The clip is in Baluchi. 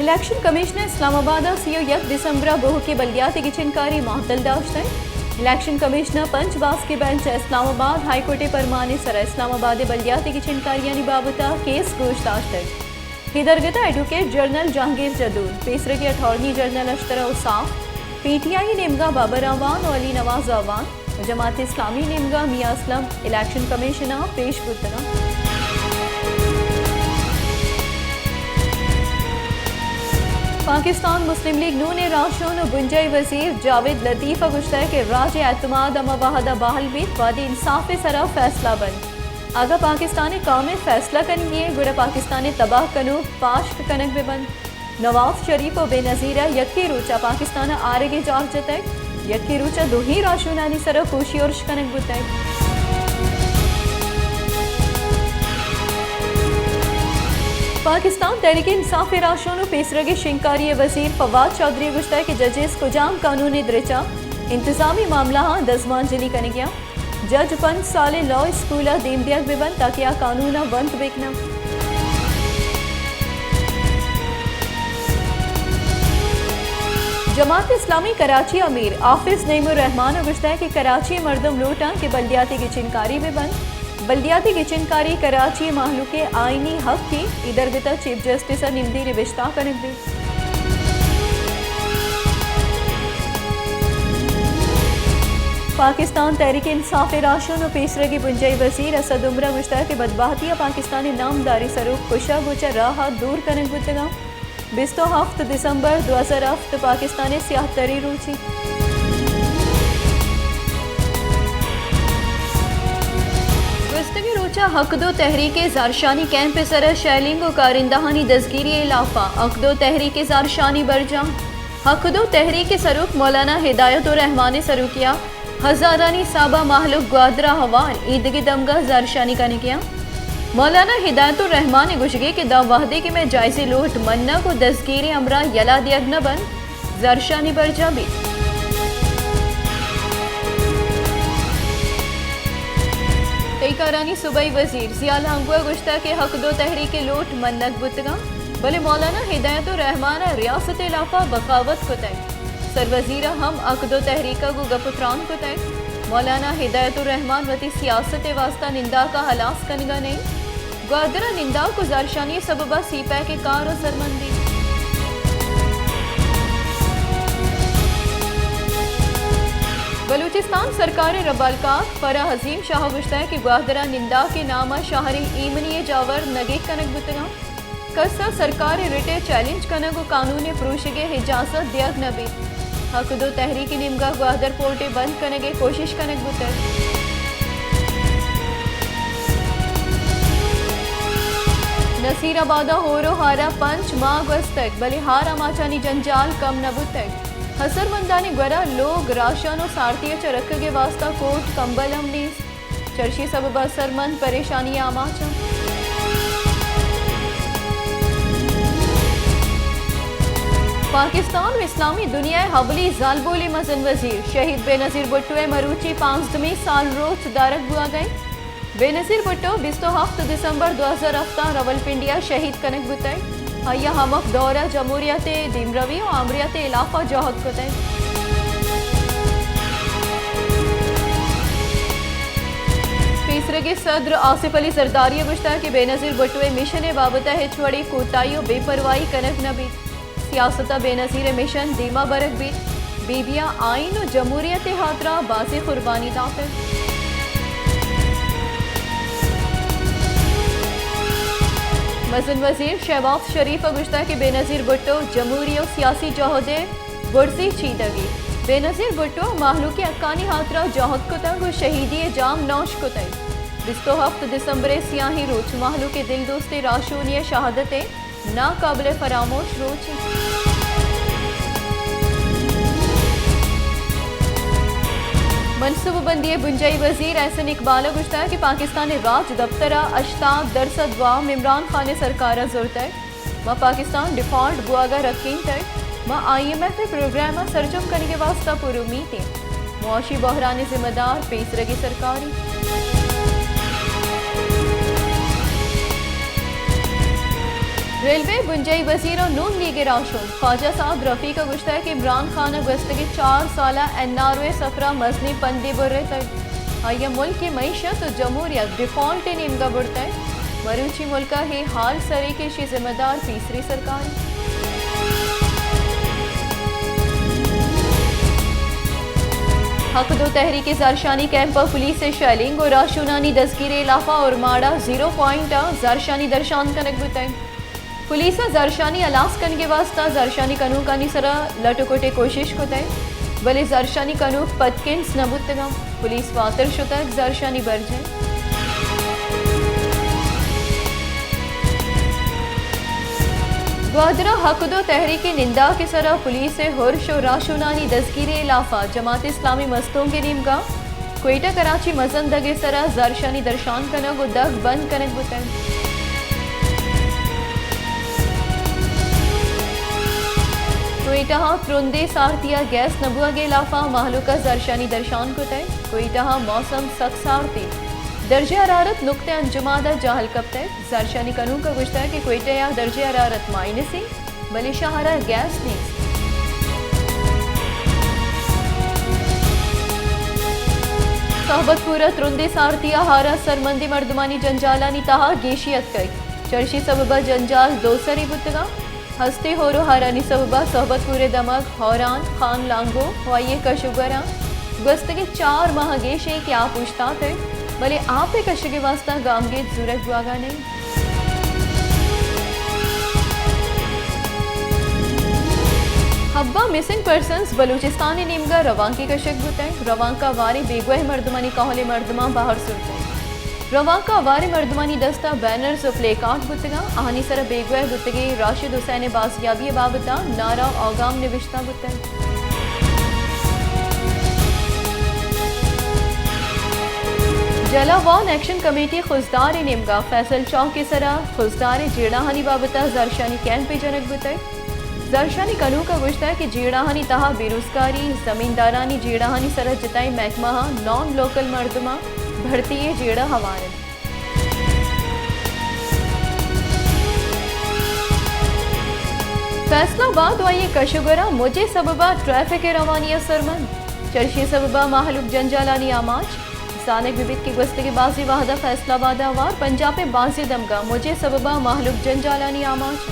الیکشن کمشن ءَ اسلام آباد ءَ سی ءُ یک دسمبر ءَ بوھک ءِ بلدیاتی گچینکاری معطل داشتگ۔ الیکشن کمشن ءِ پنچ باسکی بینچ ءَ اسلام آباد ہائی کورٹ ءِ پرمان ءِ سر ءَ اسلام آباد ءِ بلدیاتی گچینکاریانی بابت ءَ کیس گوش داشتگ۔ اے درگت ءَ ایڈووکیٹ جنرل جہانگیر جدون، پیسرگیں اٹارنی جنرل اشتر اوصاف، پی ٹی آئی ءِ نیمگ ءَ بابر اعوان ءُ علی نواز اعوان، جماعت اسلامی نیمگ ءَ میاں اسلم الیکشن کمیشن ءَ پیش بوتگ اَنت۔ پاکستان مسلم لیگ نون ءِ راہشون ءُ بنجاہی وزیر جاوید لطیف ءَ گوشتگ کہ راج ءِ اعتماد ہما وہد ءَ بحال بیت وہدے انصاف ءِ سرا فیصلہ بنت۔ اگاں پاکستان ءِ قوم ءِ فیصلہ کنگی اِنت گڑا پاکستان ءِ تباہ کنوک پاشک کنگ بہ بنت۔ نواز شریف ءُ بے نظیر ءَ یکے روچ ءَ پاکستان ءَ آرگ ءِ جار جتگ، یکے روچ ءَ دوہیں راہشونانی سر ءَ کوشی ارش کنگ بوتگ۔ پاکستان تحریک انصاف ءِ راہشون ءُ پیسرگیں شنگکاری ءِ وزیر فواد چوہدری ءَ گوشتگ کہ ججز کجام قانون ءِ درچ ءَ انتظامی معاملہاں دزمانجنی کنگ ءَ اَنت۔ جج پنچ سالیں لا اسکول ءَ دیم دیگ بہ بنت تاکہ آ قانون ءَ ونت بہ کن اَنت۔ جماعت اسلامی کراچی ءِ امیر حافظ نعیم الرحمان ءَ گوشتگ کہ کراچی ءِ مردم لوٹ اَنت کہ بلدیاتی گچینکاری بہ بنت۔ بلدیاتی گچینکاری کراچی ءِ مہلوک ءِ آئینی حق اِنت، اے درگت ءَ چیف جسٹس ءَ نمدی نبشتہ کنگ بیت۔ پاکستان تحریک انصاف ءِ راہشون ءُ پیسرگیں بنجاہی وزیر اسد عمر ءَ گوشتگ کہ بدبہتی ءَ پاکستان ءِ نامداریں سروک کشگ ءُ چہ راہ ءَ دور کنگ بوتگ اَنت۔ بیست ءُ ہفت دسمبر دو ہزار ہفت پاکستان ءِ سیاہ تریں روچے۔ گوستگیں روچ ءَ حق دو تحریک ءِ زہرشانی کیمپ ءِ سر ءَ شیلنگ ءُ کارندہانی دزگیری ءِ ہلاپ ءَ حق دو تحریک ءِ زہرشانی برجاہ۔ حق دو تحریک ءِ سروک مولانا ہدایت الرحمان ءِ سروکی ءَ ہزارانی حساب ءَ مہلوک گوادر ءَ ہوار ایدگہ دمگ ءَ زہرشانی کنگ ءَ اَنت۔ مولانا ہدایت الرحمان ءِ گوشگ اِنت کہ داں وہدے کہ مئے جائزیں لوٹ منگ ءُ دزگیریں ہمراہ یلہ دیگ نہ بنت، زہرشانی برجاہ بیت۔ تہی کارانی صوبائی وزیر ضیاء لانگو ءَ گوشتگ کہ حق دو تحریک ءِ لوٹ منگ بوتگ اَنت، بلے مولانا ہدایت الرحمان ءَ ریاست ءِ ہلاپ ءَ بغاوت کتگ۔ سروزیر ءَ ہم حق دو تحریک ءَ گوں گپ ءُ تران کتگ۔ مولانا ہدایت الرحمان وتی سیاست ءِ واستہ ننداک ءَ ہلاس کنگ ءَ نہ اِنت۔ گوادر ءَ ننداک ءُ زہرشانی ءِ سبب ءَ سی پیک ءِ کار ءَ سرمندی۔ بلوچستان سرکار ءِ ربالکار فرح عظیم شاہ ءَ گوشتگ کہ گوادر ءَ ننداک ءِ نام ءَ شہر ءِ ایمنی ءِ جاور نگیگ کنگ بوتگ اَنت۔ کس ءَ سرکار ءِ رٹ ءِ چیلنج کنگ ءُ قانون ءِ پروشگ ءِ اجازت دیگ نہ بیت۔ حق دو تحریک ءِ نیمگ ءَ گوادر پورٹ ءِ بند کنگ ءِ کوشش کنگ بوتگ۔ نصیر آباد ءَ ہور ءُ ہار ءَ پنچ ماہ گوستگ، بلے ہار آماچانی جنجال کم نہ بوتگ۔ ہسرمندانی گورا لوگ، راشن ءُ سارتی ءِ چہ رکگ ءِ واستہ کوٹ کمبل ہم نیست۔ چرشی سبب ءَ سرمند پریشانی ءَ آماچ اَنت۔ پاکستان ءُ اسلامی دنیا ءِ اولی زالبولیں مزن وزیر شہید بینظیر بھٹو ءِ مروچی پانزدہمی سالروچ دارگ بوہگ ءَ اِنت۔ بینظیر بھٹو بیست ءُ ہفت دسمبر دو ہزار ہفت ءَ راولپنڈی ءَ شہید کنگ بوتگ۔ آئی ءَ ہمک دور ءَ جمہوریت ءِ دیمروی ءُ آمریت ءِ ہلاپ ءَ جہد کتگ۔ پیسرگیں صدر آصف علی زرداری ءَ گوشتگ کہ بینظیر بھٹو ءِ مشن ءِ بابت ءَ ہچ وڑیں کوتاہی ءُ بے پرواہی کنگ نہ بیت۔ سیاست ءَ بینظیر ءِ مشن دیما برگ بیت۔ بی بی ءَ آئین ءُ جمہوریت ءِ ہاترا بازیں قربانی داتگ۔ مزن وزیر شہباز شریف ءَ گوشتگ کہ بینظیر بھٹو جمہوری ءُ سیاسی جہد ءِ برزی چیدگے۔ بینظیر بھٹو ءَ مہلوک ءِ حقانی ہاترا جہد کتگ ءُ شہیدی ءِ جام نوش کتگ۔ بیست ءُ ہفت دسمبر ءِ سیاہیں روچ مہلوک ءِ دلدوستیں راہشونی ءِ شہادت ءِ ناقابل فراموش روچے۔ منصوبہ بندی ءِ بنجاہی وزیر احسن اقبال ءَ گوشتگ کہ پاکستان ءِ راج دپتر ءَ ہشتاد درسد وام عمران خان ءِ سرکار ءَ زرتگ۔ ما پاکستان ڈیفالٹ بوہگ ءَ رکینتگ۔ ما آئی ایم ایف ءِ پروگرام ءَ سرجم کنگ ءِ واستہ پر امید ایں۔ معاشی بحران ءِ ذمہ دار پیسرگیں سرکار اِنت۔ ریلوے، بنجاہی وزیر ءُ نون لیگ ءِ راہشون خواجہ سعد رفیق ءَ گوشتگ کہ عمران خان ءَ گوستگیں چار سال ءَ این آر او ءِ سفر ءَ مزنیں پندے برتگ، آئی ءَ ملک ءِ معیشت ءُ جمہوریت ڈیفالٹ ءِ نیمگ ءَ برتگ، مروچی ملک ءَ اے حال سر اِنت کہ ایشی ذمہ دار پیسری سرکار اِنت۔ حق دو تحریک ءِ زہرشانی کیمپ ءَ پولیس ءِ شیلنگ ءُ راہشونانی دزگیری ءِ ہلاپ ءَ اورماڑہ زیرو پوائنٹ ءَ زہرشانی درشان کنگ بوتگ۔ پولیس ءَ زہرشانی ہلاس کنگ ءِ واستہ زہرشانی کنوکانی سرا لٹ ءُ کٹ ءِ کوشش کتگ، بلے زہرشانی کنوک پدکنز نہ بوتگ اَنت۔ پولیس واتر شتگ زہرشانی برجاہ۔ گوادر ءَ حق دو تحریک ءِ ننداک ءِ سرا پولیس ءِ ہرش ءُ راہشونانی دزگیری ءِ ہلاپ ءَ جماعت اسلامی مستونگ ءِ نیمگ ءَ کوئٹہ کراچی مزن دگ ءِ سرا زہرشانی درشان کنگ ءُ دگ بند کنگ بوتگ۔ کوئٹہ ءَ ترندیں سارتی ءَ گیس نہ بوگ ءِ ہلاپ ءَ مہلوک ءَ زہرشانی درشان کتگ۔ کوئٹہ ءَ موسم سک سارتی، درجہ حرارت نقطہ انجماد ءَ جہل کپتگ۔ زہرشانی کنوک ءَ گوشتگ کہ کوئٹہ ءَ درجہ حرارت مائنس اِنت، بلے شہر ءَ گیس نیست۔ صحبت پور ءَ ترندیں سارتی ءَ ہار ءَ سرمندیں مردمانی جنجالانی تہا گیشی اتکگ۔ چرشی سبب ءَ جنجال دو سری بوتگ اَنت۔ ہستیں ہور ءُ ہارانی سبب ءَ صحبت پور ءِ دمگ ہوران، خان لانگو ءُ آئی ءِ کش ءُ گوراں گوستگیں چار ماہ ءَ گیش اِنت کہ آپ اوشتاتگ، بلے آپ ءِ کشگ ءِ واستہ گامگیج زورگ بوگ ءَ نہ اِنت۔ حب ءَ مسنگ پرسنز بلوچستان ءِ نیمگ ءَ روانکے کشگ بوتگ۔ روانک ءَ ہواریں بیگواہ مردمانی کہول ءِ مردماں بہر زرتگ۔ روانک ءَ ہواریں مردمانی دست ءَ بینرز ءُ پلے کارڈ بوتگ اَنت، آہانی سر ءَ بیگواہ بوتگیں راشد حسین ءِ بازیابی ءِ بابت ءَ نعرہ ءُ اوگام نبشتہ بوتگ۔ جھلا وان ایکشن کمیٹی خضدار ءِ نیمگ ءَ فیصل چوک ءِ سر ءَ خضدار ءِ جیڑہانی بابت ءَ زہرشانی کیمپے جنگ بوتگ۔ زہرشانی کنوک ءَ گوشتگ کہ جیڑہانی تہا بے روزگاری، زمیندارانی جیڑہانی سر ءَ جتائیں محکمہاں نان لوکل مردماں بھرتی ءِ جیڑہ ہوار اِنت۔ فیصل آباد ءُ آئی ءِ کش ءُ گوراں مچ ءِ سبب ءَ ٹریفک ءِ روانی ءَ سرمند۔ چرشی ءِ سبب ءَ مہلوک جنجالانی آماچ۔ زانگ بہ بیت کہ گوستگیں بازیں وہد ءَ فیصل آباد ءَ ہوار پنجاپ ءِ بازیں دمگاں مچ ءِ سبب ءَ مہلوک جنجالانی آماچ۔